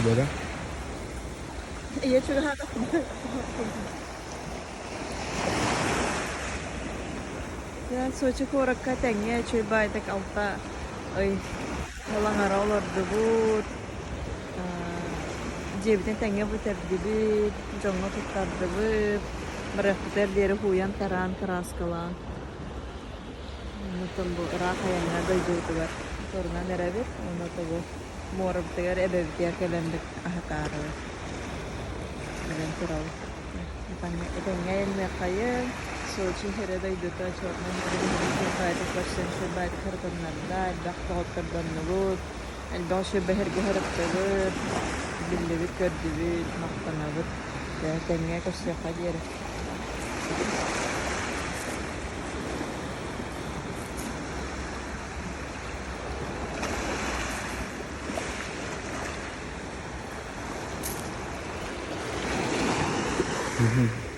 Буола. Ийэ чугаһаатахпына Сочи куоракка тэҥҥэ үчүгэй баайдык алта ый Халаҥара олордубут, дьиэбитин тэҥҥэ бүтэрдибит, дьоҥҥо туттардыбыт, барыахпытыгар диэри һууйан-тараан, кырааскалаан. Онтон бу ыраах айаҥҥа дойдубутугар турунан эрэбит уонна тобу муорабытыгар эбэбитигэр кэлэммит аһатаарыбыт. Кэлэн турабыт. Этэҥҥэ айанныаххайыҥ, Сочи сирэ дойдута Чернай море үчүгэй көрсөн үчүгэй сырытыннарда, элбэх доҕоттордоннубут, элбэх үчүгэй бэһиргэ сырыттыбыт, биллибит, көрдүбүт, махтанабыт. Этэҥҥэ көрсүөххэ диэри. Mm-hmm.